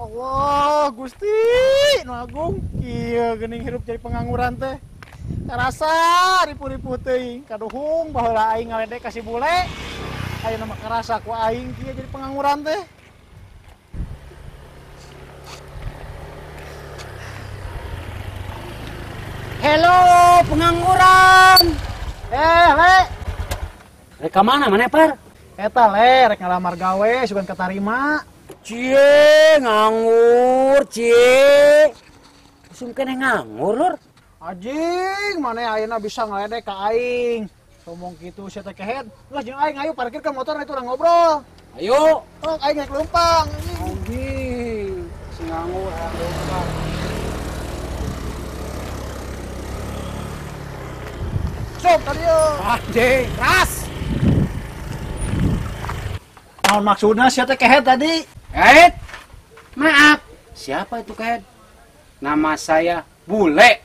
Allah, Gusti, nu agung kieu geuning hirup jadi pengangguran teh. Karasa ripu-ripu teuing kaduhung baheula aing ngaledek ka si bule. Ayeuna mah karasa ku aing kieu jadi pengangguran teh. Hello pengangguran. Le. Rek ka mana maneh, Par? Eta le, rek ngalamar gawe sugan katarima. Cie, nganggur, cie. Usum keneh nganggur, lur. Anjing, maneh ayeuna bisa ngaledek ka aing. Ngomong kitu sia teh kehed. Geus jeung aing ayo parkirkeun motor itu urang ngobrol. Ayo. Oh, aing rek leumpang. Anjing, si nganggur hayang leumpang. Sok tadi yo. Anjing, keras. Naon maksudna sia teh kehed tadi? Kehed? Maaf, siapa itu kehed? Nama saya Bule.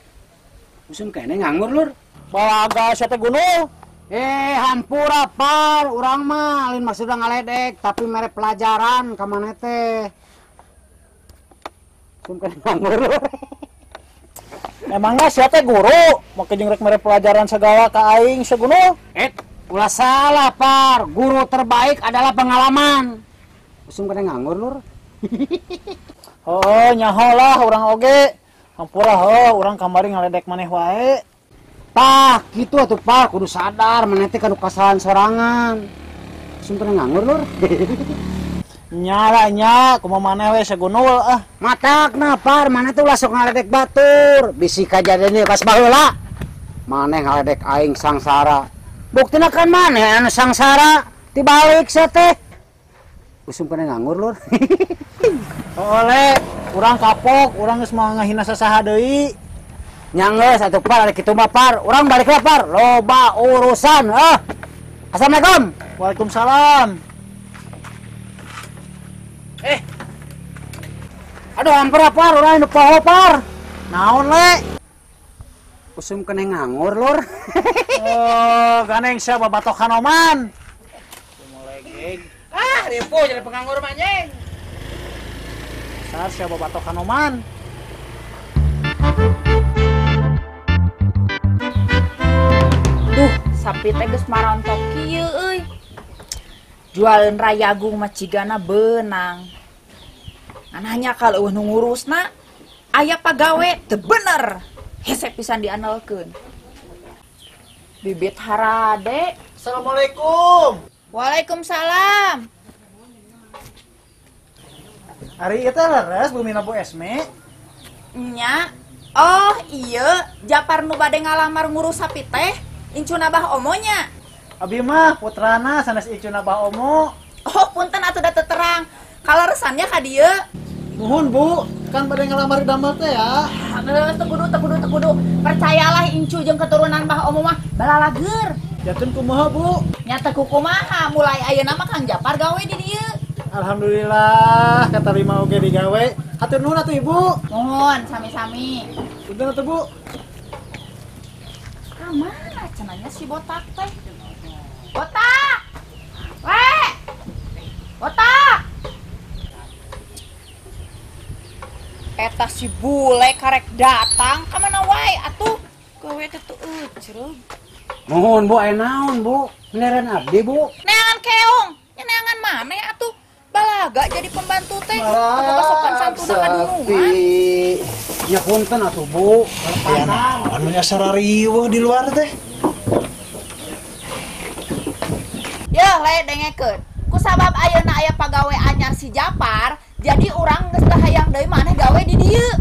Usum kene nganggur, lur. Balaga sia teh gunung. Hampura Par, urang mah lain maksudna ngaledek, tapi mere pelajaran ka maneh teh. Usum kene nganggur, lur. Emangnya sia teh guru? Make jeung rek mere pelajaran segala ka aing sia gunung? Ulah salah, Par. Guru terbaik adalah pengalaman. Usum kena nganggur, lur. Oh, nyaho lah urang oge. Hampura heuh, urang kamari ngaledek maneh wae. Tah, kitu atuh, Par. Kudu sadar maneh teh kanu kasalahan sorangan. Usum kena nganggur, lur. Nya lah nya, kumaha maneh we sagunul ah. Matakna, Par, maneh teh ulah sok ngaledek batur. Bisi kajadian ieu kas baheula. Maneh ngaledek aing sangsara. Buktina kan maneh anu sangsara tibalik sia teh. Usum kena nganggur, lur. Oh, le, urang kapok, urang geus moal ngahina sasaha deui. Nya geus atuh, Par, ari kitu mah, Par. Urang balik lah, Par. Loba urusan, ah. Assalamualaikum. Waalaikumsalam. Aduh, hampura, Par, urang nu poho, Par. Naon, le? Usum kena nganggur, lur. Oh, ganeng sia babatokan oman. Ah, ripuh jadi penganggur mah, anjing. Sar sia babatokan oman. Duh, sapi teh geus marontok kieu euy. Jualeun rayagung mah cigana beunang. Ngan hanya kalau eueuh nu ngurusna aya pagawe teu bener. Hese pisan dianelkeun. Bibit harade. Assalamualaikum. Waalaikumsalam. Ari ieu teh leres bumina Bu Esme? Nya. Oh, iya, Japar nu bade ngalamar ngurus sapi teh, incuna Bah Omonya. Abi mah putrana sanes incuna Bah Omo. Oh, punten atuh da teu terang. Kaleresannya ka dieu. Nuhun, Bu. Kan bade ngalamar damel teh ya. Teu kudu, teu kudu, teu kudu. Percayalah incu jeung keturunan Bah Omo mah balalageur. Jatun kumaha, Bu? Nya teu kumaha, mulai ayeuna mah Kang Japar gawe di dieu. Alhamdulillah, katarima oge digawe. Hatur nuhun atuh Ibu. Nuhun, sami-sami. Punten atuh, Bu. Ka mana cenah si botak teh? Botak! Le! Botak! Eta si bule karek datang ka mana wae atuh? Gawe teh teu eucreug. Nuhun, Bu, aya naon, Bu? Beneran abdi, Bu. Neangan keong, nya neangan maneh atuh? Balaga jadi pembantu teh. Apa sopan santuna ka dunungan? Ya punten atuh, Bu. Aya naon mun asa riweuh di luar teh? Yeuh, le dengekeun. Kusabab ayeuna aya pagawe anyar si Japar, jadi urang geus teu hayang deui maneh gawe di dieu.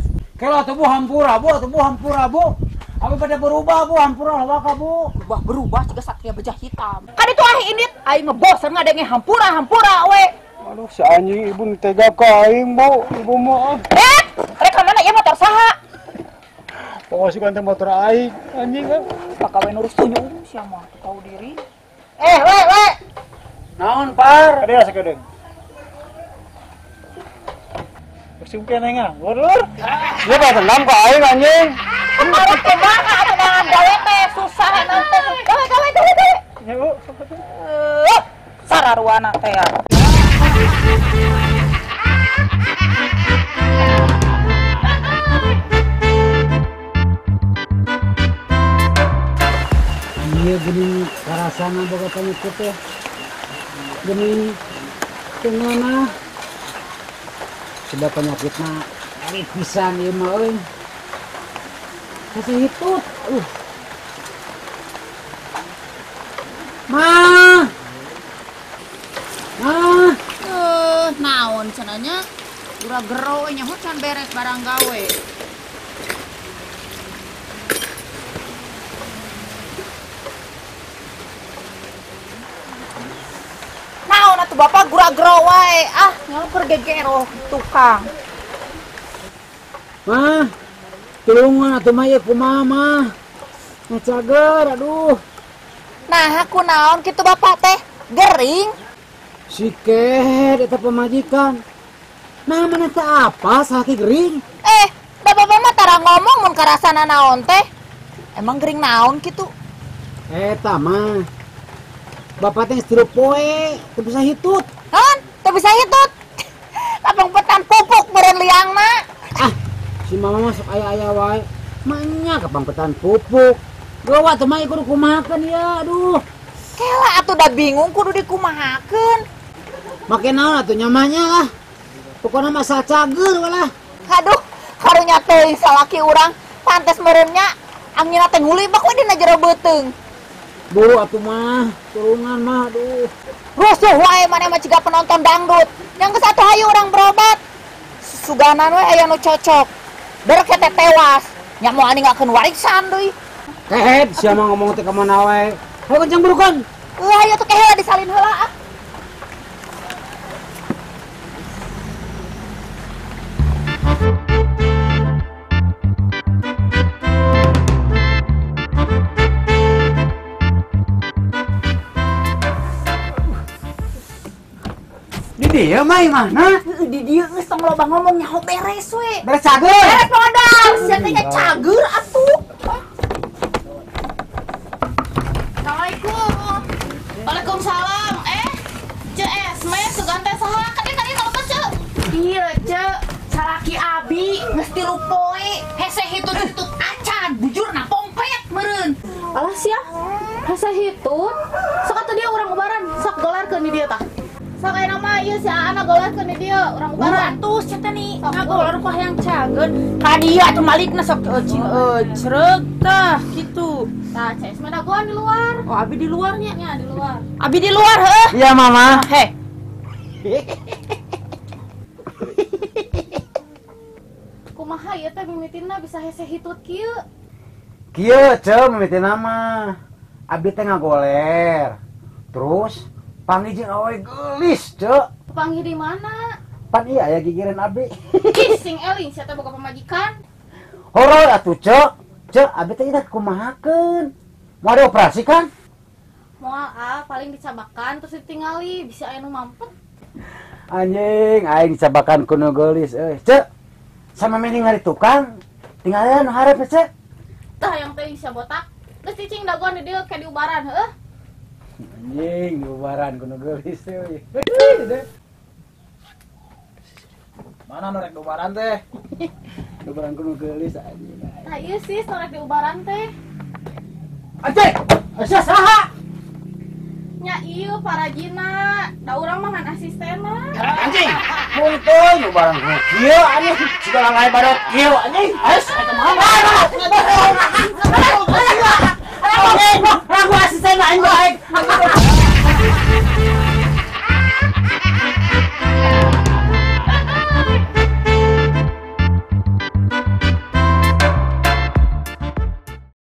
Kelo atuh Bu, hampura, Bu, atuh Bu, hampura, Bu. Abi pada berubah, Bu, hampura lah waka, Bu. Berubah, berubah juga satria bejah hitam. Kan itu ah indit, aing ngebosen ngadenge hampura, hampura we. Aduh, si anjing ibu tega ka aing, Bu. Ibu mah. Rek ka mana ieu motor saha? Pokoknya si konten motor aing, anjing kan. Pagawe nurus tunjung sia mah tahu diri. Le, le. Naon, Par? Kadieu sakedeung. Usum keneh nganggur, lur. Ieu bae dendam ka aing, anjing. Kemarin kumaha atuh neangan gawe teh susah nanti. Gawe gawe gawe gawe. Nya, Bu. Sararuana teh ya. Karasana boga penyakit teh. Geuning teu ngeunah. Sudah penyakitna elit pisan ieu mah euy. Hese hitut. Ma. Ma. Naon cenah nya? Ura gero we nyaho can beres barang gawe. Naon atuh bapak gura gero wae. Ah, nyaho keur gegero tukang. Mah, tulungan atuh mah ieu kumaha mah. Ngacager aduh. Nah, aku naon kitu bapak teh? Gering. Si kehed eta pamajikan. Nah, mana teh apa sakit gering? Da bapak mah tara ngomong mun karasana naon teh. Emang gering naon kitu? Eta mah. Bapak teh geus tilu poe, teu bisa hitut. Naon? Teu bisa hitut. Lapang petan pupuk meureun liangna. Ah, si mama masuk aya-aya wae. Manya kapangpetan pupuk. Gawat teh mah kudu kumahakeun ya, aduh. Kela atuh da bingung kudu dikumahakeun. Make naon atuh nyamanya lah. Pokona masa cager walah. Aduh, karunya teuing salaki urang pantes meureunnya anginna teh ngulibak we dina jero beuteung. Buru atuh mah, tulungan mah aduh. Rusuh wae maneh mah ciga penonton dangdut. Yang geus atuh hayu urang berobat. Suganan we aya nu cocok. Berek teh tewas. Nya moal ninggalkeun warisan deui. Kehed sia mah ngomong teh ka mana wae. Hayu kencang burukan. Hayu tuh kehed disalin heula ah. Di dieu mah imahna? Di dieu geus tong loba ngomong nyaho beres we. Beres cager. Beres modal, sia teh cager atuh. Assalamualaikum. Waalaikumsalam. Ceu Esme sugan teh saha? Ka dieu telepon Ceu. Iya, Ceu. Salaki abi geus tilu poe hese hitut-hitut acan, bujurna pompet meureun. Alah sia. Hese hitut. Sok atuh dia urang ubaran, sok golarkeun di dieu tah. Sok aya nama ieu si Aana golarkeun di dieu urang ubaran. Atuh sia teh nih ngagolar ku hayang cageun. Ka dieu atuh malikna sok cing eucreug tah kitu. Tah Ceu Esme dagoan di luar. Oh, abi di luarnya. Nya di luar. Abi di luar heuh. Iya, Mama. Heh. Kumaha ieu teh mimitina bisa hese hitut kieu? Kieu Ceu mimitina mah. Abi teh ngagoler. Terus panggih jeung awewe geulis, Ceu. Panggih di mana? Pan ieu aya gigireun abi. Ih, sing eling sia teh boga pamajikan. Horor atuh, Ceu. Ceu, abi teh ieu kumahakeun? Moal dioperasi kan? Moal ah, paling dicabakan terus ditingali bisa aya nu mampet. Anjing, aing dicabakan ku nu geulis euy. Ceu, sama mending ngari tukang, tinggalin nu hareup Ceu. Tah yang teh sia botak. Geus cicing dagoan di dieu ke diubaran heuh. Anjing, diubaran ku nu geulis euy. Mana nu rek diubaran teh? Diubaran ku nu geulis anjing. Tah ieu sih nu rek diubaran teh. Anjing, sia saha? Nya ieu parajina, da urang mah ngan asistenna. Anjing, muntun diubaran ku kieu anjing, segala lain badot kieu anjing. Ais eta mah.